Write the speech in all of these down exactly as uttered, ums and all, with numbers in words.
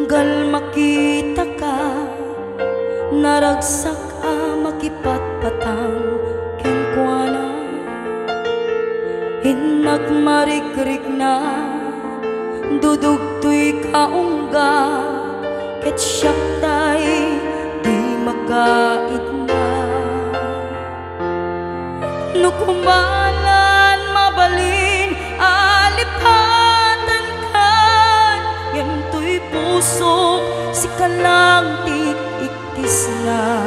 Tunggal makitaka, naragsak a makipatpatang kenkuana. Innak marikrikna, dudugtoy kaungga, ket siak tay di makaitna. No kumalan mabalin a lipatankan, ngem toy pusok sika lang ti ikkisna.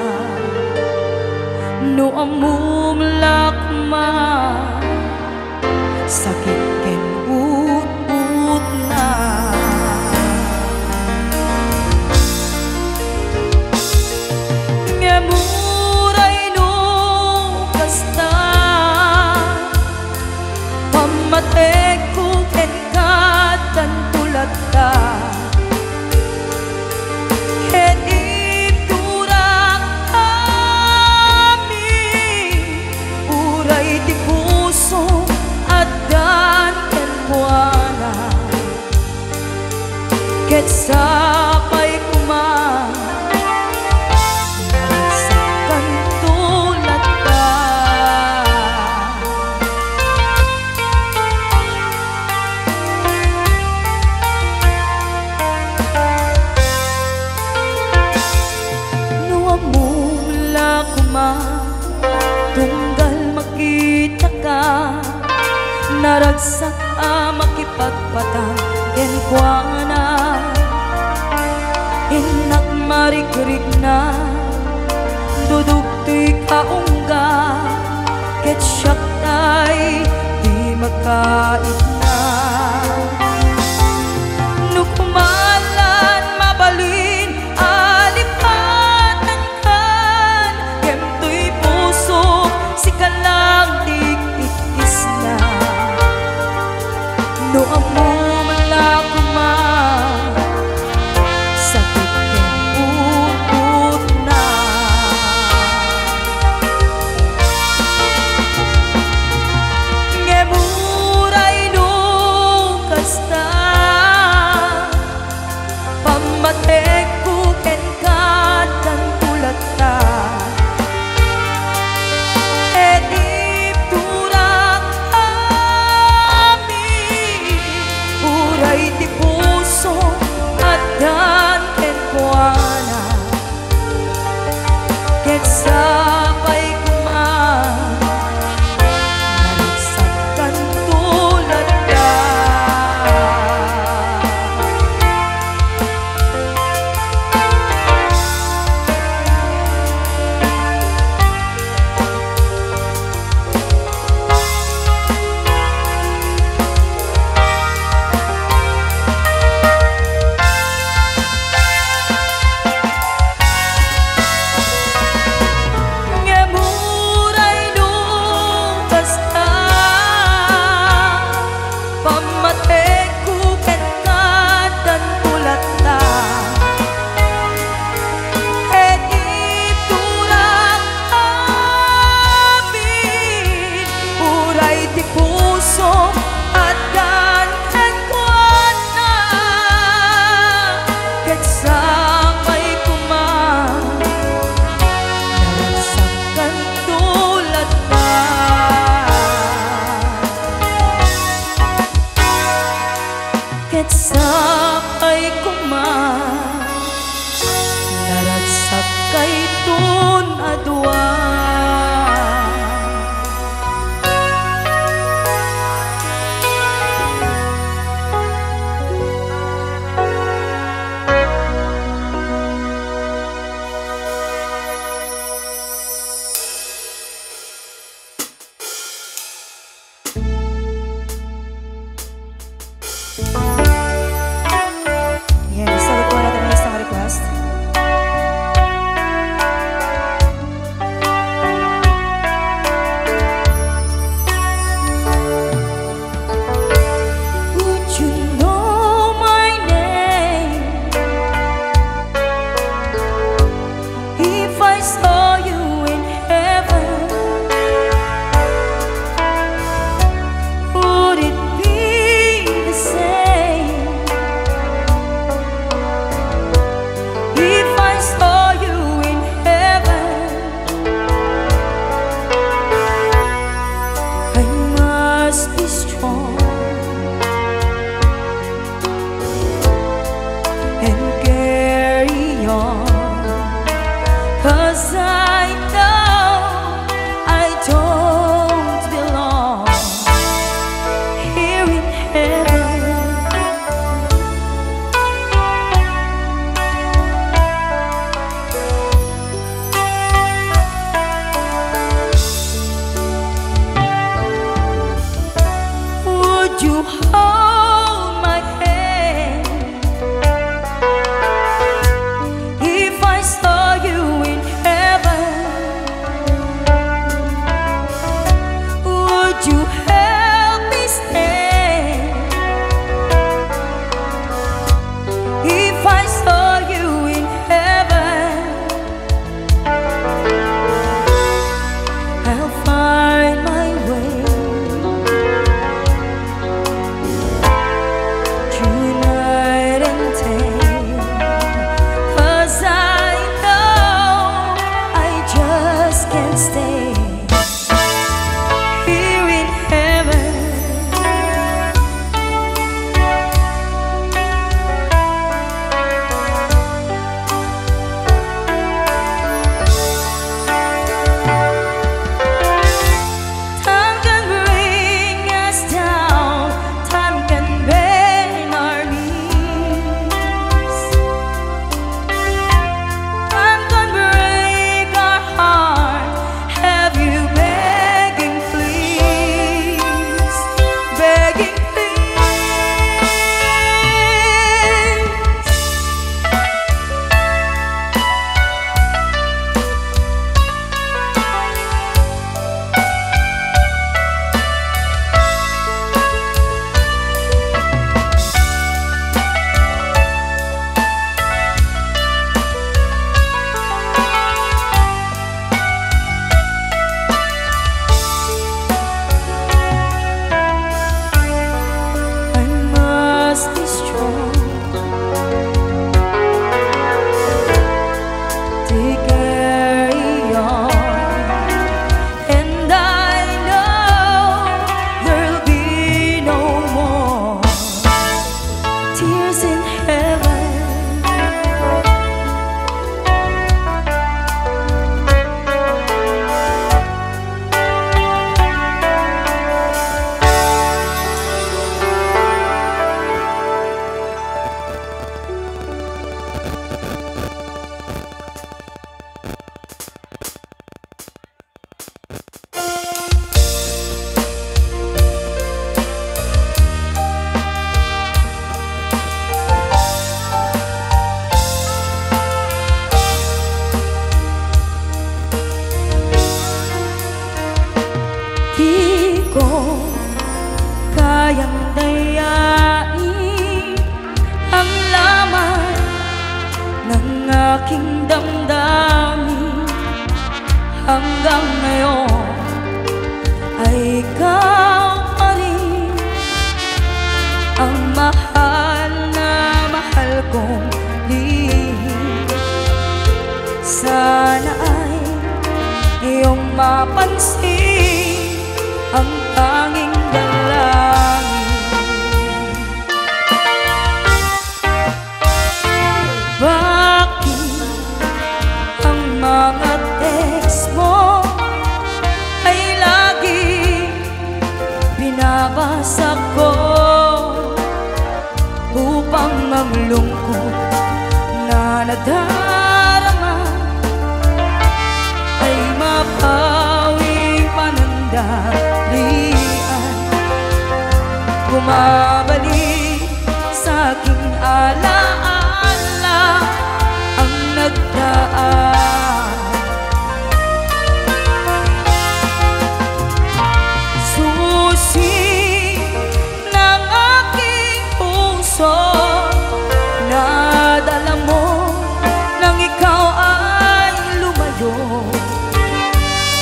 No ammom la koma, sakit ken utotna. Ngem uray no kasta, pammatekko kenka addanto latta. Ket itturak amin, uray ti pusom addan kenkuana. Ket sapay koma, naragsakanto latta. No ammom la koma, tunggal makitaka, naragsak a makipatpatang kenkuana. Innak marikrikna, dudugtoy kaungga, ket siak tay di makaitna. No kumalan mabalin a lipatankan, ngem toy pusok sika lang ti ikkisna. No ammom la koma, sakit ken utotna. Ngem uray no kasta, pammatekko kenka addanto latta. Ket itturak amin, uray ti pusom addan kenkuana. Ket sapay koma, naragsakanto latta. Ngem uray no kasta, pammatekko kenka addanto latta. Ket itturak amin, uray ti pusom addan kenkuana. Ket sapay koma, naragsakanto latta. Ket sapay koma, naragsakkayton a dua. Yan, istorya ko natin ang isang request. Would you know my name? If I saw you in heaven, would it be the same? Di ko kayang dayain ang laman ng aking damdamin. Hanggang ngayon ay ikaw pa rin ang mahal na mahal kong lihim. Sana ay iyong mapansin ang tanging dalangin. Bakit ang mga text mo ay lagi binabasa ko upang ang lungkot na nadarama ay mapawi panandalian. Bumabalik sa aking alaala ang nagdaan. Susi ng aking puso, nadala mo nang ikaw ay lumayo.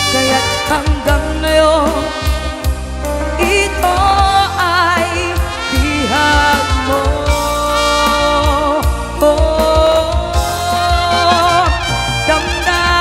Kaya't hanggang ngayon, ito ay bihag mo. Oh, damdamin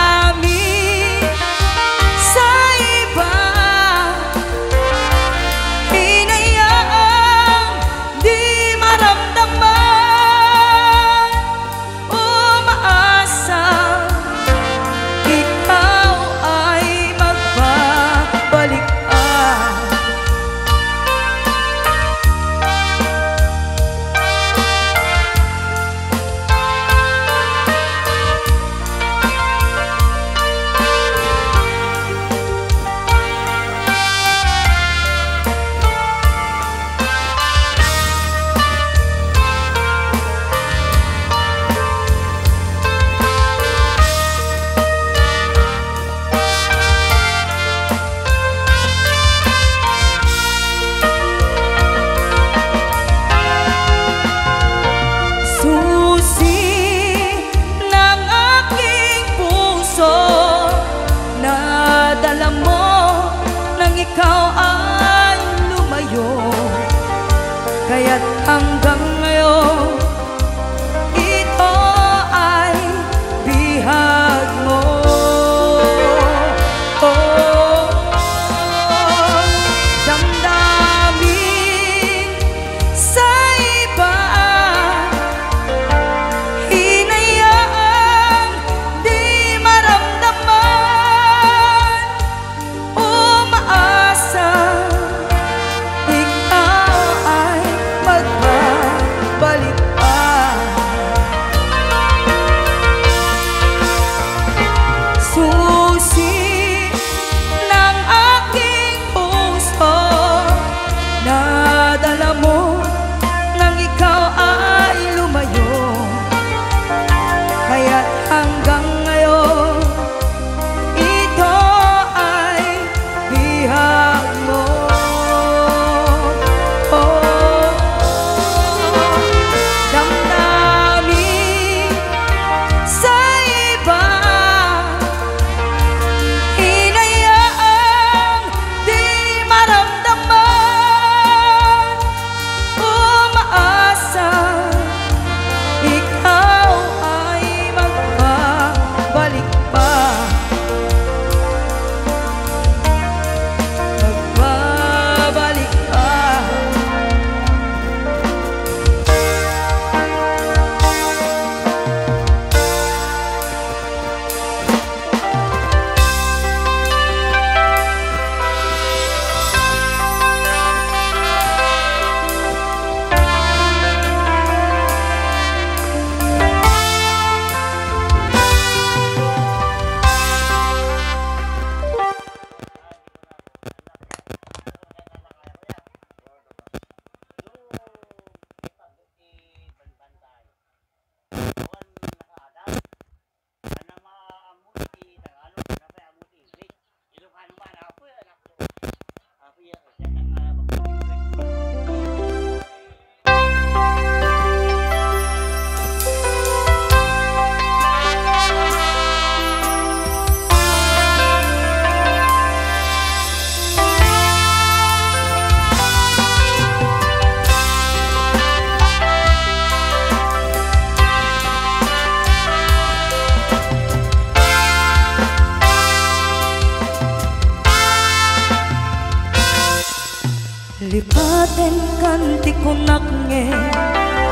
Lipatenkan ti kunak ngem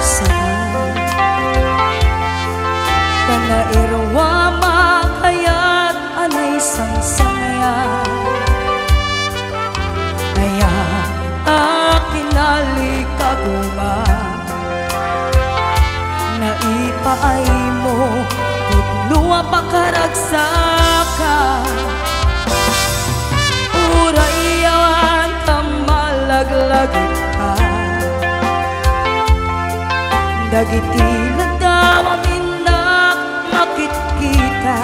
saan. Ta nairua makayat a naisangsangian. Aya a kinalikaguma. Naipaaymo pudno a pakaragsaka. Uray awan ta malaglagitka. Dagiti laddaw a minnak makitkita.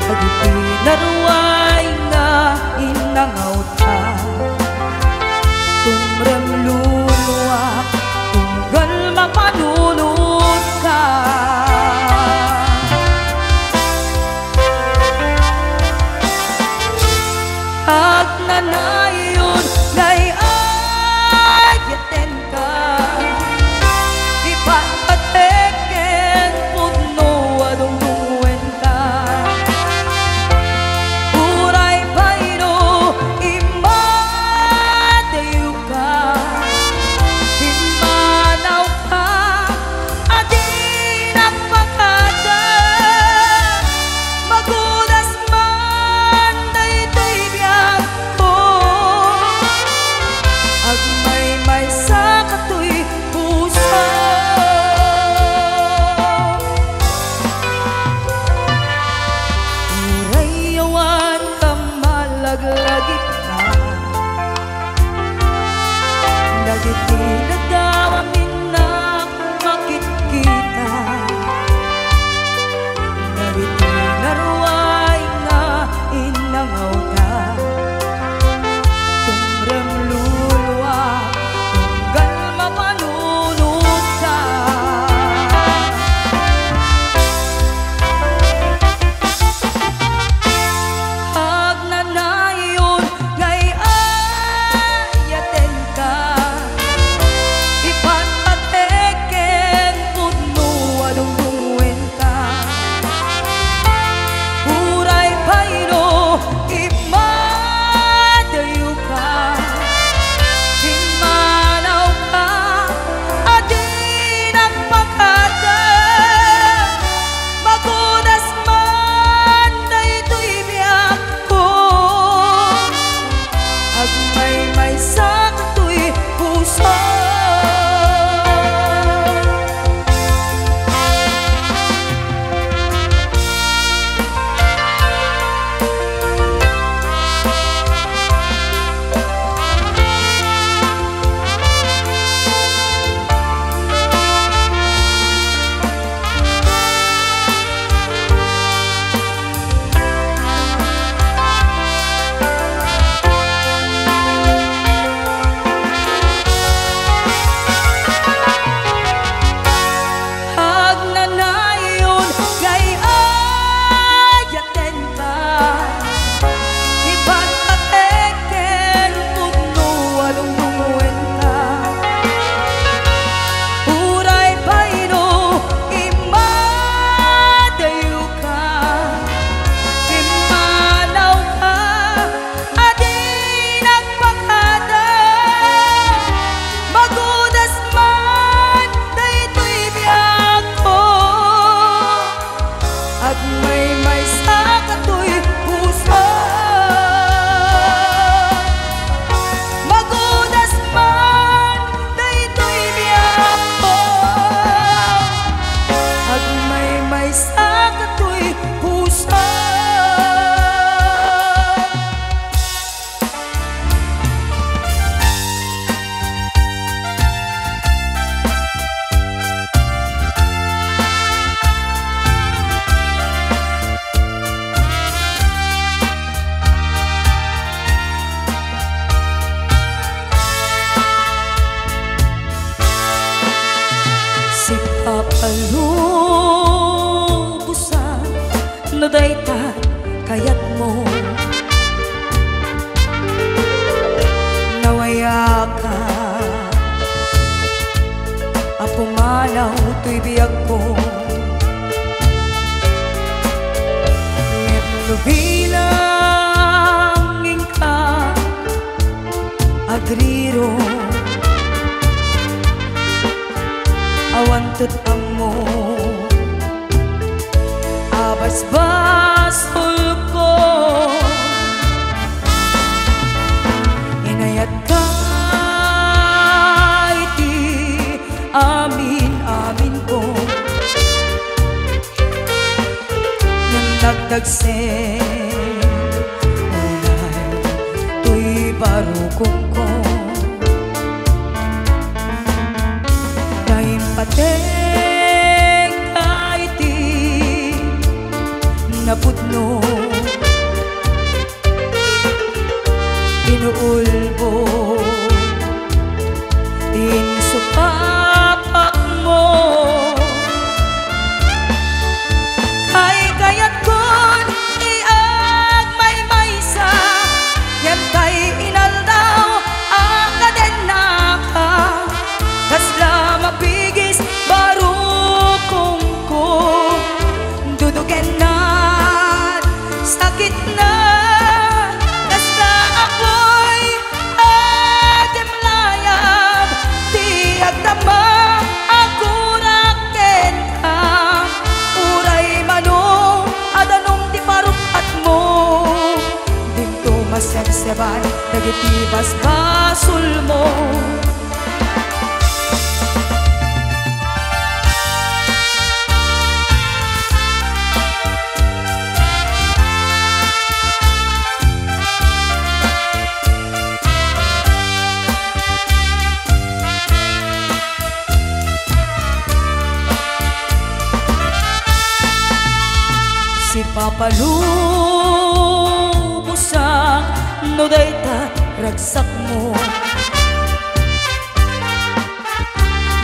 Dagiti naruay nga innangawta. Tumrem luluak, tunggal mapanunotka. Agnanayon nga ay-ayatenka. Ipatpatek ken pudno a dungdungoen ka. Uray pay no immadayoka, immanawka, a dinak pakada. Magudas man daytoy biagko, agmaymaysa katoy puso. Uray awan ta malaglagipka, dagiti laddaw a minnak makitkita. Dagiti naruay nga innangawta. Tumrem luluak, tunggal mapanunotka. Agnanayon nga ay-ayatenka. Ipatpatek ken pudno a dungdungoen ka. Uray pay no immadayoka, immanawka, a dinak pakada. Magudas man daytoy biagko, agmaymaysa katoy puso. Agnanayon nga ay-ayatenka. Ipatpatek ken pudno a dungdungoen ka. Uray pay no immadayoka, immanawka, a dinak pakada. Magudas man daytoy biagko, agmaymaysa katoy puso. Magudas man daytoy biagko, agmaymaysa katoy puso. Sipapalubosan no dayta kayatmo. Nawayaka a pumanaw toy biagko. Ngem no bilang inka, dagsen, unay toy barukongko. Naimpatenka iti napudno, inuulbod ti insupapakmo. Kaykayatkon ti agmaymaysa, ngem tay inaldaw a kadennaka, kasla mapigis barukongko. Dudugenna, sakitna, kasla apuy, agimlayab ti agdama, agurak kenka. Uray mano a danum ti parukatmo, dinto masebseban dagiti basbasolmo. Sipapalubosak no dayta ragsakmo.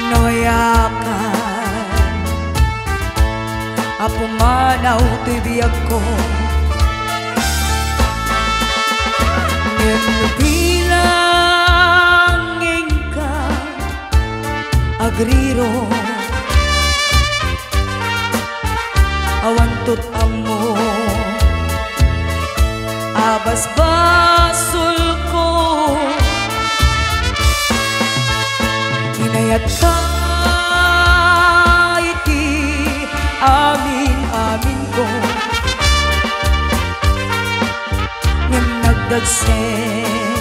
Nayakan a pumanaw toy biagko. Ngem no bilang inka agriro, awan tot ammo a basbasolko. Inayatka iti amin-aminko, ngem nagdagsen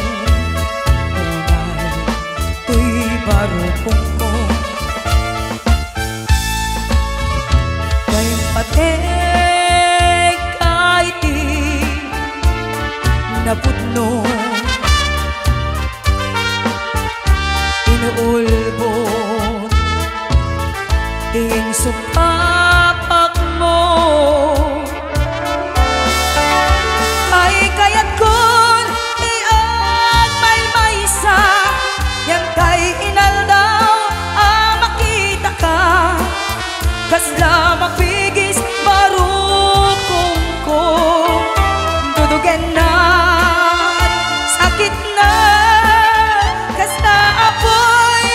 unay toy barukongko. Naimpategka iti napudno, inuulbod ti insupapakmo. Kaykayatkon ti agmaymaysa, ngem tay inaldaw a makitaka, kasla mapigis barukongko. Dudugenna, sakitna, kasla apuy,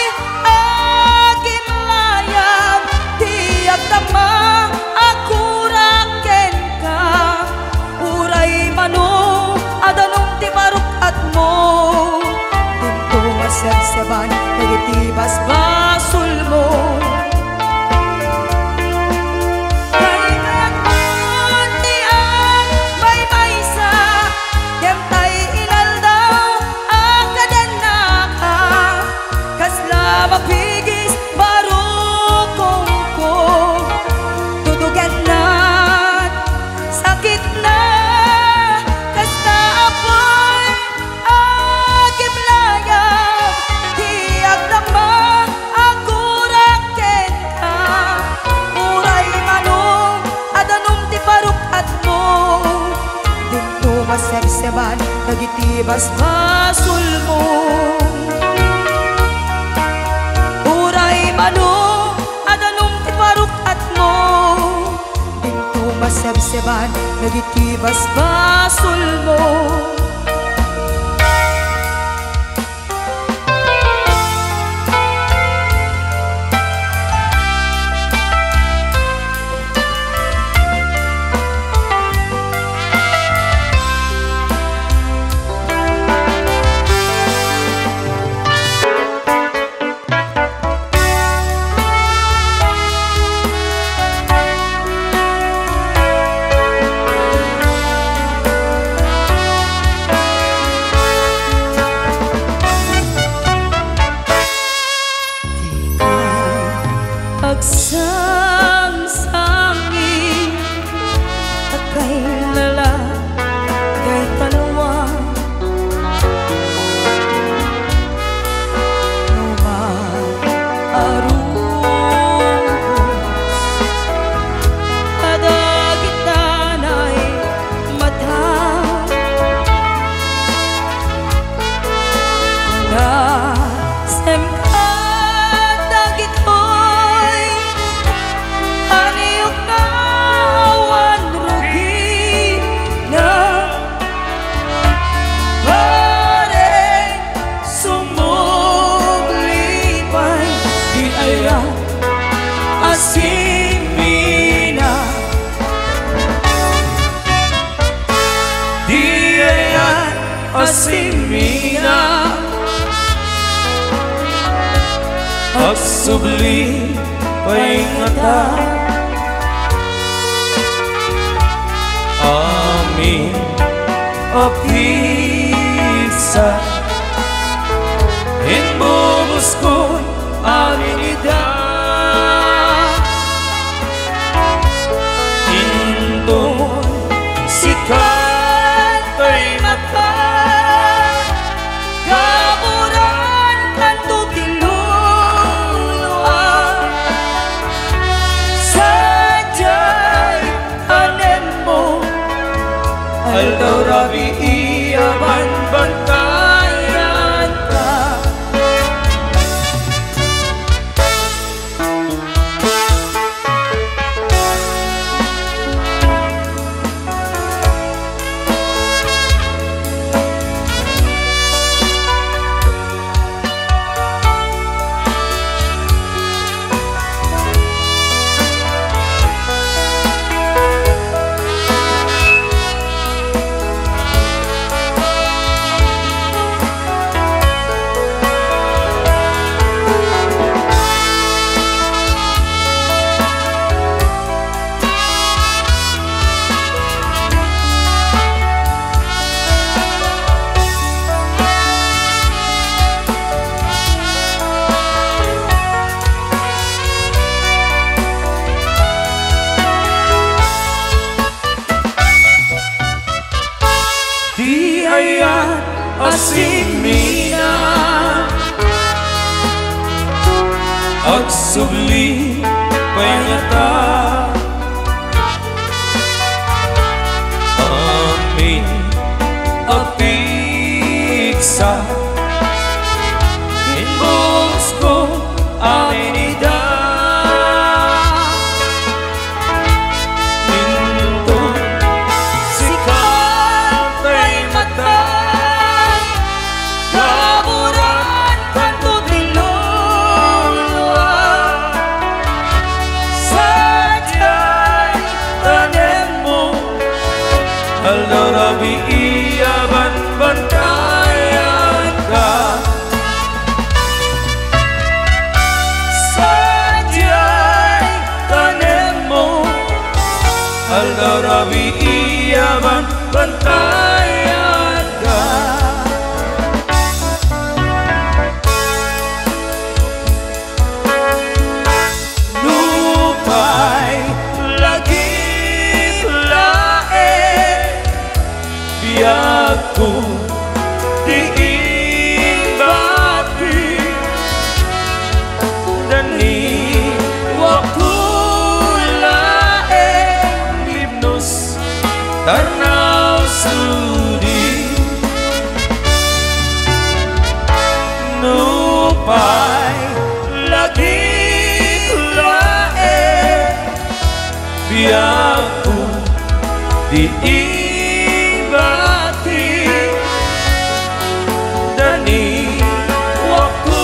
agimlayab ti agdama, agurak kenka. Uray mano a danum ti parukatmo, dinto masebseban dagiti basbasolmo. Kayatmo ti agmaymaysa, ngem tay inaldaw a kadennaka, kasla mapigis barukongko. Dudugenna, sakitna, kasla apuy, agimlayab ti agdama, agurak kenka. Uray mano a danum ti parukatmo, dinto masebseban dagiti basbasolmo. Uray mano a danum ti parukatmo, dinto masebseban dagiti basbasolmo. a simina, agsubli pay ngata amin a pigsa. Imbubuskon amin ida. Inton sika tay mata, gaburan kanto ti luluam. Sadiay tanemmo, aldaw rabii a banbantayanka. Ti ayan a simina, agsubli pay ngata amin a pigsa. Imbubuskon amin ida. Inton sika tay mata, gaburan kanto ti luluam. Sadiay tanemmo, aldaw rabii a banbantayanka. Sadiay tanemmo, aldaw rabii a banbantayanka. Nupay lagip laeng biagko ti imbati, daniwakto laeng libnos, tarnaw sudi. Nupay lagip laeng biagko ti imbati, daniwakto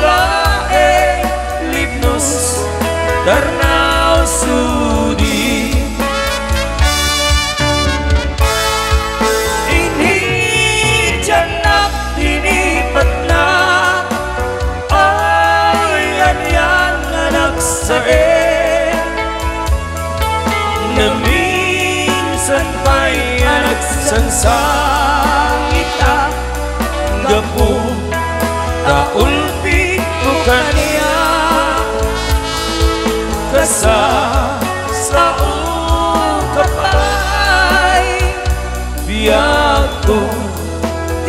laeng libnos, tarnaw sudi. Inidiannak tinipatna, ay anian nga nagsaen. Naminsan pay a nagsangsangit a gapu ta ulpitko kaniak. Kasasaoka pay, biagko,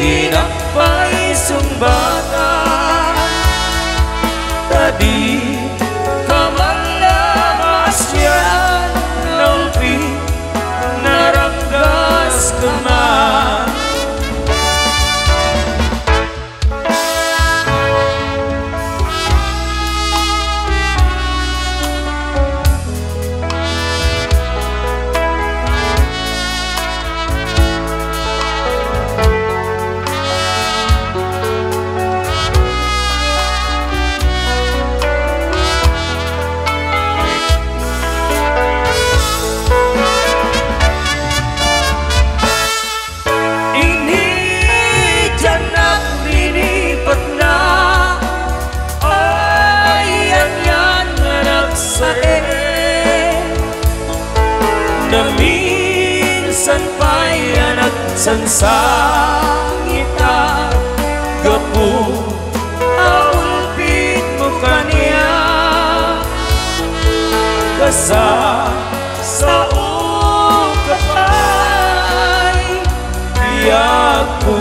dinak pay sungbatan. Ta dika man la maasian, naulpi, naranggaska man. Sangsangita gapu ta ulpitmo kaniak. Kasasaok pay, biagko,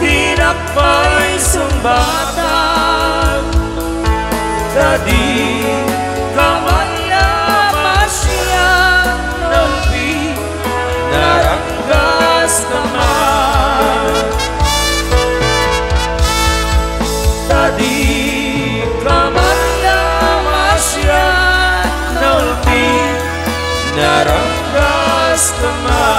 dinak pay sungbatan. Ta dika maryam a siak nalpi, naranggaska man. Ta dika maryam a siak nalpi, naranggaska man.